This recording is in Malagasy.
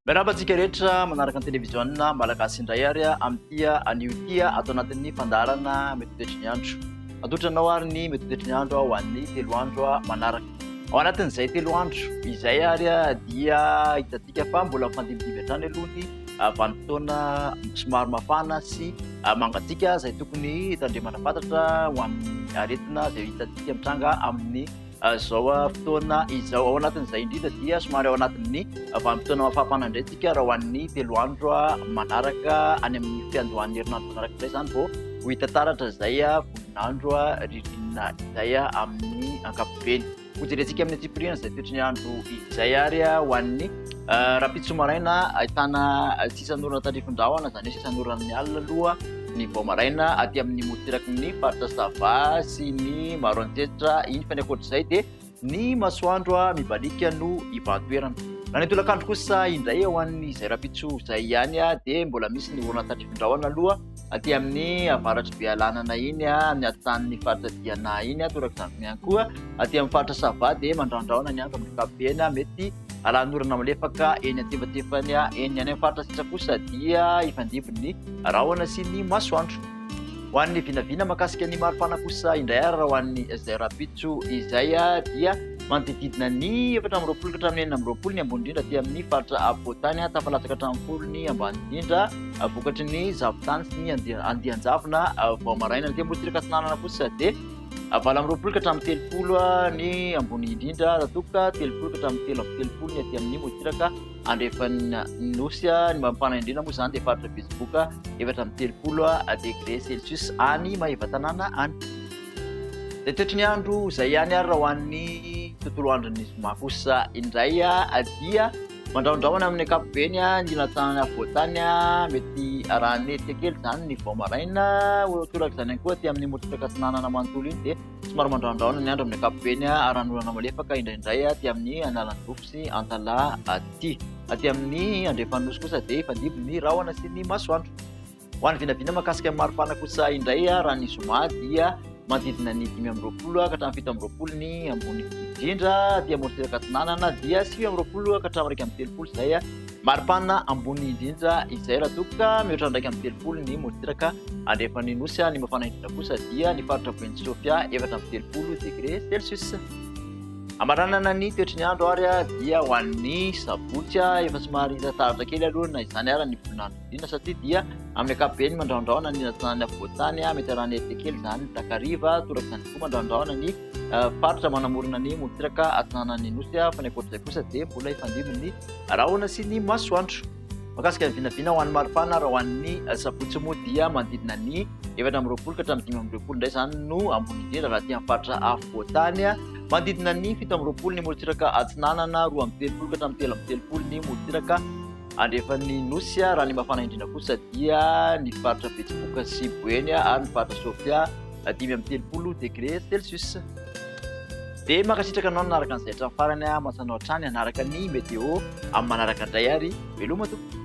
Miarahaba antsika rehetra manaraka ny televiziona malagasy indray ary amin'ity anio ity ato anatin'ny fandaharana mety ho toetry ny andro. Atolotra anao ary ny mety ho toetry ny andro ho an'ny telo andro manaraka. Ao anatin'izay telo andro izay ary dia hitantsika fa mbola mifandimbidimby hatrany aloha ny vanim-potoana somary mafana sy mangatsiaka izay tokony hitandremana fatratra ho amin'ny aretina izay hitantsika mitranga amin'ny izao fotoana izao. Ao anatin'izay indrindra dia somary ao anatin'ny vanim-potoana mafampana indray tsika raha ho an'ny telo andro manaraka any amin'ny fiandohan'ny herinandro manaraka indray izany vao ho hita taratra izay volon'andro ririnina izay amin'ny ankapobeny. Hojerentsika amin'ny antsipiriany izay toetry ny andro izay ary ho an'ny rahampitso maraina ahitana sisan'orana tandrifin-drahona izany hoe sisan'orana ny alina aloha ny vao maraina aty amin'ny morontsiraky ny faritra Sava sy ny Maroantsetra iny fa ny ankoatr'izay dia ny masoandro mibaliaka no hibahan-toerana. Raha ny tolakandro kosa indray ho an'izay rahampitso izay ihany dia mbola misy ny orana tandrifin-drahona aloha aty amin'ny avaratr'i Bealanana iny, amin'ny atitan'ny faritra Diana iny, torak'izany ihany koa aty amin'ny faritra Sava dia mandrandrahona ny andro amin'ny ankapobeny, mety alanorana malefaka eny antefatefany eny. Any amin'ny faritra sisa kosa dia hifandimby ny rahona sy ny masoandro. Ho an'ny vinavina mahakasika ny maripana kosa indray ary raha ho an'ny izay rahampitso izay dia manodididina ny 24 ka hatramin'ny 26 ny ambony indrindra aty amin'ny faritra afovoantany, tafalatsaka hatramin'ny folo ny ambany indrindra vokatry ny zavon-tany sy ny andian-javona vao maraina. Ny aty amorontsiraka atsinanana kosa dia 28 ka hatramin'ny 30 ny ambony indrindra, raha toa ka 30 ka hatramin'ny 33 ny aty amin'ny morontsiraka andrefan'ny nosy. Ny mafana indrindra moa izany dia faritra Betsiboka 34 degré celsius any Maevatanàna any. Dia toetry ny andro izay ihany ary raha ho an'ny tontolo andron'ny zoma kosa indray dia mandrahondrahona amin'ny ankapobeny ny ilan-tanana afovoan-tany, mety arahan'ny erika kely izany ny vao maraina, torak'izany ihany koa aty amin'ny morontsiraka atsinanana manontolo iny dia somary mandrahondrahona ny andro amin'ny ankapobeny, arahan'orana malefaka indraindray aty amin'ny Analanjirofo sy Antalaha aty. Aty amin'ny andrefan'ny nosy kosa dia hifandimby ny rahona sy ny masoandro. Ho an'ny vinavina mahakasika ny maripana kosa indray raha ny zoma dia manodidina ny 25 ka hatramin'ny 27 ny ambony indrindra, aty amorontsiraka atsinanana dia 29 ka hatramin'ny 31 izay maripana ambony indrindra izay raha toa ka mihoatra ny 31 ny morontsiraka andrefan'ny nosy. Ny mafana indrindra kosa dia ny faritra Boeny Sofia 34 degré celsius. Hamaranana ny toetry ny andro ary dia ho an'ny sabotsy efa somary hita taratra kely aloha na izany ara ny volon'andro indrindra satria dia amin'ny ankapobeny mandrahondrahona ny atsinanan'ny afovoan-tany, mety arahana erika kely izany ny takariva, toraka izany koa mandrahondrahona ny faritra manamorona ny morontsiraka atsinanan'ny nosy, fa ny ankoatr'izay kosa dia mbola hifandimby ny rahona sy ny masoandro. Mahakasika ny vinavina ho an'ny maripana raha ho an'ny sabotsy moa dia manodidina ny 24 ka hatramin'ny 25 indray izany no ambony indrindra raha aty amin'ny faritra afovoan-tany. Manodidina ny 27 ny morontsiraka atsinanana, 32 ka hatramin'ny 33 ny morontsiraka andrefan'ny nosy. Raha ny mafana indrindra kosa dia ny faritra Betsiboka sy Boeny ary ny faritra Sofia 35 degré celsius. Dia mankasitraka anao nanaraka an'izay hatramin'ny farany, manasa anao hatrany hanaraka ny météo amin'ny manaraka indray ary veloma tompoko.